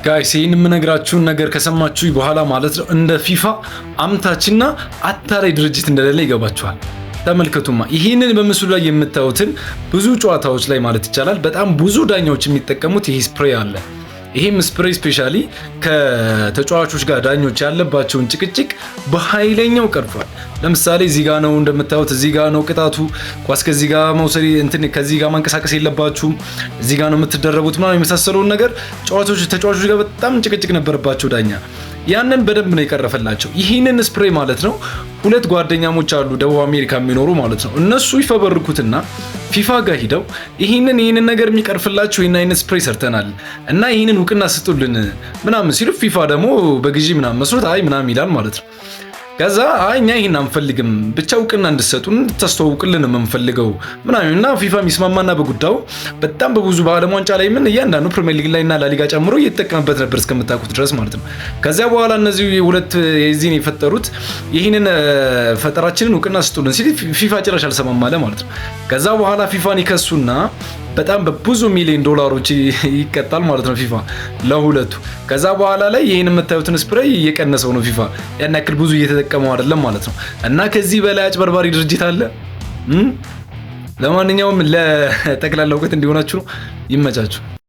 Guys፣ ይህን የምነግራችሁን ነገር ከሰማችሁ በኋላ ማለት ነው እንደ ፊፋ አምታችና አታላይ ድርጅት እንደሌለ ይገባችኋል። ተመልከቱማ፣ ይህንን በምስሉ ላይ የምታዩትን ብዙ ጨዋታዎች ላይ ማለት ይቻላል በጣም ብዙ ዳኛዎች የሚጠቀሙት ይህ spray አለ። ይህም spray specially ከተጫዋቾች ጋር ዳኞች ያለባቸውን ጭቅጭቅ በኃይለኛው ቀርፏል። ለምሳሌ እዚህ ጋ ነው እንደምታዩት፣ እዚህ ጋ ነው ቅጣቱ። ኳስ ከዚህ ጋ መውሰድ እንትን ከዚህ ጋ ማንቀሳቀስ የለባችሁም፣ እዚህ ጋ ነው የምትደረቡት ምናምን የመሳሰለውን ነገር ተጫዋቾች ጋር በጣም ጭቅጭቅ ነበረባቸው ዳኛ። ያንን በደንብ ነው የቀረፈላቸው። ይህንን spray ማለት ነው ሁለት ጓደኛሞች አሉ ደቡብ አሜሪካ የሚኖሩ ማለት ነው። እነሱ ይፈበርኩትና ፊፋ ጋር ሂደው ይህንን ነገር የሚቀርፍላችሁ ይህን አይነት spray ሰርተናል እና ይህንን እውቅና ስጡልን ምናምን ሲሉ ፊፋ ደግሞ በግዢ ምናምን መስሎት አይ ምናምን ይላል ማለት ነው። ከዛ አይ እኛ ይህን አንፈልግም፣ ብቻ እውቅና እንድሰጡን እንድታስተዋውቅልን የምንፈልገው ምናምን እና ፊፋ የሚስማማና በጉዳዩ በጣም በብዙ በዓለም ዋንጫ ላይ ምን እያንዳንዱ ፕሪሚየር ሊግ ላይ እና ላሊጋ ጨምሮ እየተጠቀመበት ነበር እስከምታውቁት ድረስ ማለት ነው። ከዚያ በኋላ እነዚህ ሁለት የዚህን የፈጠሩት ይህንን ፈጠራችንን እውቅና ስጡልን ሲል ፊፋ ጭራሽ አልሰማም አለ ማለት ነው። ከዛ በኋላ ፊፋን ይከሱና በጣም በብዙ ሚሊዮን ዶላሮች ይቀጣል ማለት ነው ፊፋ ለሁለቱ። ከዛ በኋላ ላይ ይህን የምታዩትን spray እየቀነሰው ነው ፊፋ፣ ያን ያክል ብዙ እየተጠቀመው አይደለም ማለት ነው። እና ከዚህ በላይ አጭበርባሪ ድርጅት አለ? ለማንኛውም ለጠቅላላ እውቀት እንዲሆናችሁ ነው። ይመቻችሁ።